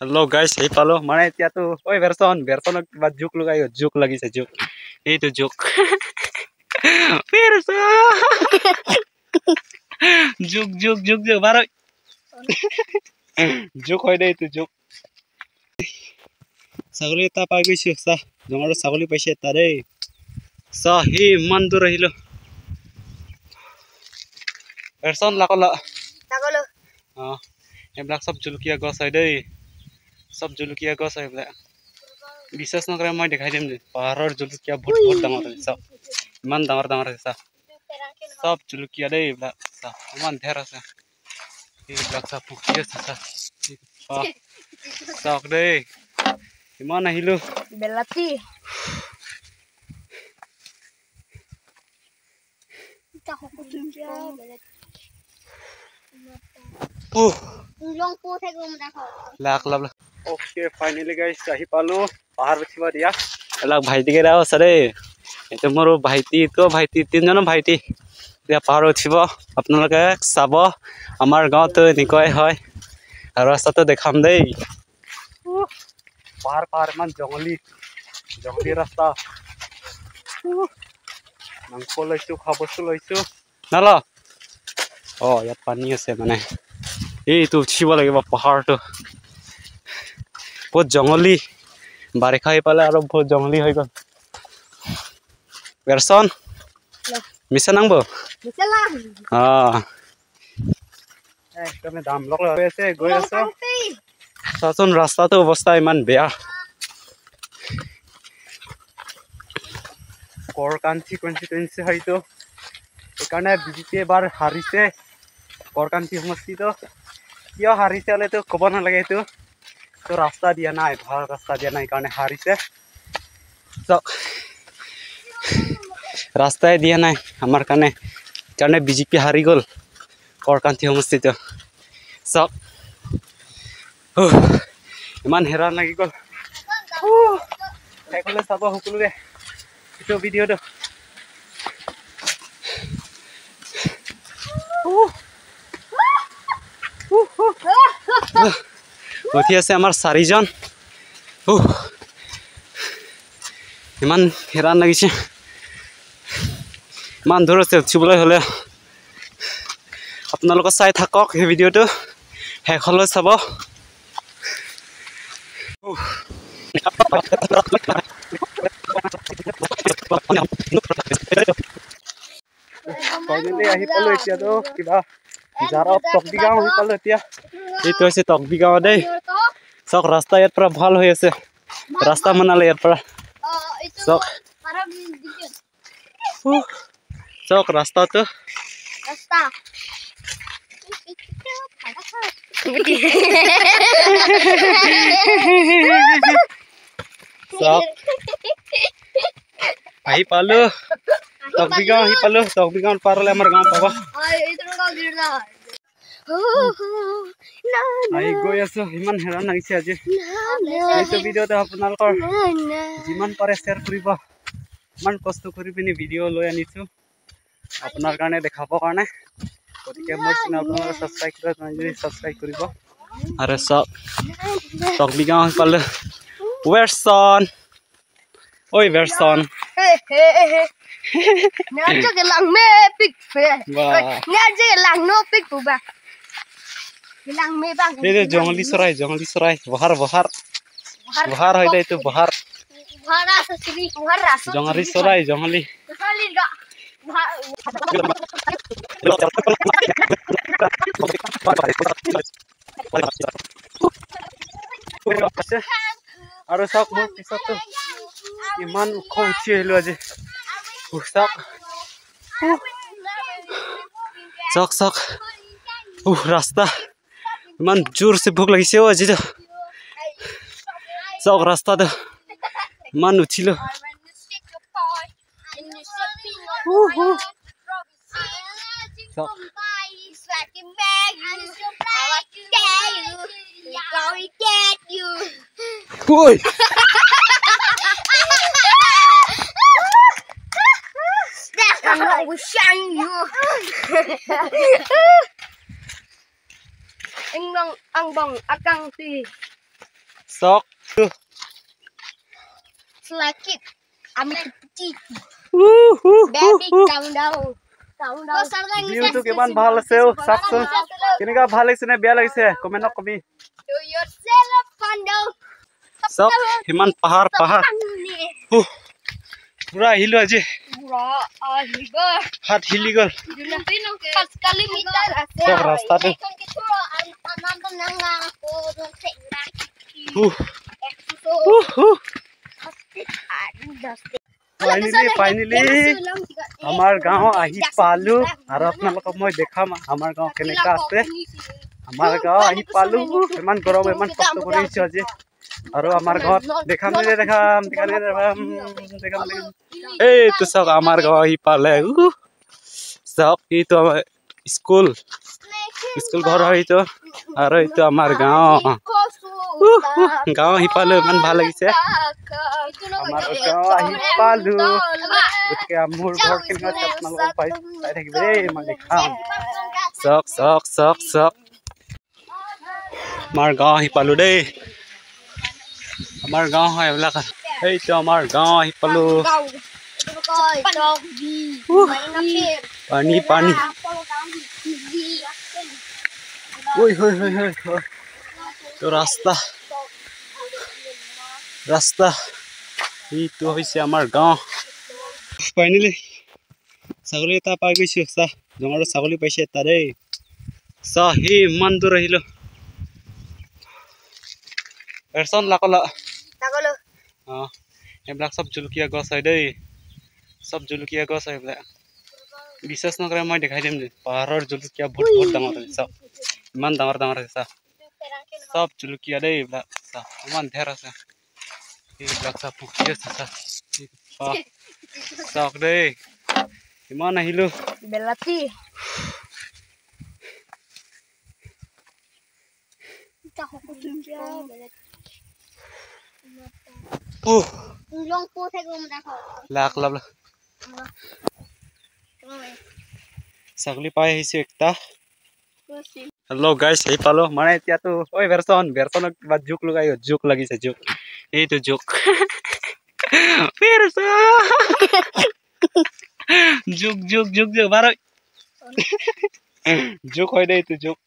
Hello' গাইছ, আহি পালোঁ। মানে এতিয়াতো ঐ বেৰচন, বেৰচনক কিবা জোক লগাই, জোক লাগিছে, জোক, এইটো জোক, জোক জোক জোক জোক বাৰ জোক হয় দে, এইটো জোক। ছাগলী এটা পাই গৈছো। চাহ, জঙাটো ছাগলী পাইছে এটা দেই। চাহ, সি ইমান দূৰ আহিলো। বেৰচন লাকলা। অঁ, এইবিলাক চব জলকীয়া গছ হয় দেই, চব জলকীয়া গছ হয় এইবিলাক। বিশ্বাস নকৰে, মই দেখাই দিম। পাহাৰৰ জলকীয়া বহুত বহুত ডাঙৰ হয়। চাওক, ইমান ডাঙৰ ডাঙৰ হৈছে। চাওক, চব জলকীয়া দেই এইবিলাক। চাওক, ইমান ধেৰ আছে এইবিলাক। চাওক, পকি আছে। চাওক, চাওক দেই, ইমান আহিলো। বেলাতি লাখ লাখ। অ'কে, ফাইনেলি গাইছ, আহি পালোঁ পাহাৰ উঠিব দিয়া। এইবিলাক ভাইটিকেইটাও আছে দেই। এইটো মোৰ ভাইটি, এইটো ভাইটি, তিনিজনো ভাইটি এতিয়া পাহাৰ উঠিব। আপোনালোকে চাব, আমাৰ গাঁৱতো এনেকুৱাই হয়। আৰু ৰাস্তাটো দেখাম দেই। পাহাৰ পাহাৰ, ইমান জংলী জংলী ৰাস্তা। মাংস লৈছোঁ, খোৱা বস্তু লৈছোঁ। নল, অঁ, ইয়াত পানী আছে। মানে এইটো উঠিব লাগিব পাহাৰটো, বহুত জংলী। বাৰিষা আহি পালে আৰু বহুত জংলী হৈ গ'ল। বেৰচন মিছা নাংব। অঁ, একদমে দাম লগ হৈ আছে, গৈ আছে। চাচোন, ৰাস্তাটো অৱস্থা ইমান বেয়া। কৰকান্থি কনষ্টিটুৱেঞ্চি হয়তো, সেইকাৰণে বিজেপি এবাৰ হাৰিছে কৰকান্থি সমষ্টিটো। কিয় হাৰিছে হ'লেতো ক'ব নালাগে। এইটো তো ৰাস্তা দিয়া নাই, ভাল ৰাস্তা দিয়া নাই কাৰণে হাৰিছে। চাওক, ৰাস্তাই দিয়া নাই আমাৰ কাৰণে, কাৰণে বিজেপি হাৰি গ'ল কৰকান্থি সমষ্টিটো। চাওক, ইমান হেৰাণ লাগি গ'ল। শেষলৈ চাব সকলোৱে এইটো ভিডিঅ'টো। উঠি আছে আমাৰ চাৰিজন। ইমান হেৰাণ লাগিছে, ইমান দূৰ আছে উঠিবলৈ হ'লে। আপোনালোকে চাই থাকক, সেই ভিডিঅ'টো শেষলৈ চাব। ফাইনেলি আহি পালো এতিয়াতো কিবা জাৰা টকবি গাঁও আহি পালো এতিয়া। এইটো হৈছে টকবি গাঁও দেই। চাওক, ৰাস্তা ইয়াৰ পৰা ভাল হৈ আছে, ৰাস্তা বনালে ইয়াৰ পৰা। চাওক, চাওক ৰাস্তাটো। চাওক, আহি পালো টকবি গাঁও, আহি পালো টকবি গাঁও। পাৰ হ'লে আমাৰ গাঁও পাব। আহি গৈ আছো, ইমান হেৰাণ লাগিছে আজি। এইটো ভিডিঅ'টো আপোনালোকৰ যিমান পাৰে শ্বেয়াৰ কৰিব। ইমান কষ্ট কৰি পিনি ভিডিঅ' লৈ আনিছো আপোনাৰ কাৰণে, দেখাবৰ কাৰণে। গতিকে মোৰ চেনেল আপোনালোকে ছাবস্ক্ৰাইব কৰা নাই যদি ছাবস্ক্ৰাইব কৰিব। আৰু চাওক, টকবি গাঁও আহি পালো। ৱেৰচন, ঐ বেৰচন। এইটো জংলী চৰাই, জংলী চৰাই, বহাৰ বহাৰ বহাৰ হয় দে, এইটো বহাৰ, জংলী চৰাই, জংলী। আৰু চাওক, মোৰ পিছততো ইমান ওখ উঠি আহিলো আজি। চাওক, চাওক, চাওক ৰাস্তা, ইমান জোৰছে ভোক লাগিছে অ' আজিতো। চাওক ৰাস্তাটো, ইমান উঠিলো। চাওক, ঐ। Ang bong akang ti. চাওক। ভিউটো কিমান ভাল আছে চাওকচোন। কেনেকুৱা ভাল লাগিছে নে বেয়া লাগিছে কমেণ্টত কবি। চাওক ইমান পাহাৰ পাহাৰ পুৰা আহিলো আজি, হাত হিলি গ'ল। ৰাস্তাটো ফাইনেলি আমাৰ গাঁও আহি পালো আৰু আপোনালোকক মই দেখাম আমাৰ গাঁও কেনেকুৱা আছে। আমাৰ গাঁও আহি পালো, ইমান গৰম ইমান কষ্ট কৰি আহিছো আজি। আৰু আমাৰ ঘৰত দেখাম দেখাম দেখাম দেখাম দেখাম। এইটো চাওক আমাৰ গাঁও আহি পালে। চাওক এইটো আমাৰ স্কুল, স্কুল ঘৰ হয় এইটো। আৰু এইটো আমাৰ গাঁও, গাঁও আহি পালো, ইমান ভাল লাগিছে। আমাৰ গাঁও আহি পালো। গতিকে মোৰ ঘৰ কেনেকুৱা আছে আপোনালোকক পাই চাই থাকিব দেই, মই দেখাম। চাওক চাওক চাওক চাওক আমাৰ গাঁও আহি পালো দেই। আমাৰ গাঁও হয় এইবিলাক। সেইটো আমাৰ গাঁও আহি পালো। পানী পানী তো ৰাস্তা ৰাস্তা এইটো হৈছে আমাৰ গাঁও। ফাইনেলি ছাগলী এটা পাই গৈছো। চাহ জঙাৰো ছাগলী পাইছে এটা দেই। চাহ সেই ইমান দূৰ আহিলো। অঁ, এইবিলাক চব জলকীয়া গছ হয় দেই, চব জলকীয়া গছ হয় এইবিলাক। বিশ্বাস নকৰে মই দেখাই দিম। পাহাৰৰ জলকীয়া বহুত বহুত ডাঙৰ হয়। চাওক ইমান ডাঙৰ ডাঙৰ হৈছে। চাহ চব জলকীয়া দেই এইবিলাক। চাহ ইমান ধেৰ আছে এইবিলাক। চাহ পকি আছে। চাহ চাওক দেই, ইমান আহিলো। লাখ লাখ ছাগলী পাই আহিছো একটা। হেল্ল' গাইছ, আহি পালো। মানে এতিয়াতো ঐ ভেৰচন, ভেৰচনক কিবা জোক লগাই, জোক লাগিছে, জোক। এইটো জোক, জোক জোক জোক জোক বাৰ জোক হয় দেই এইটো জোক।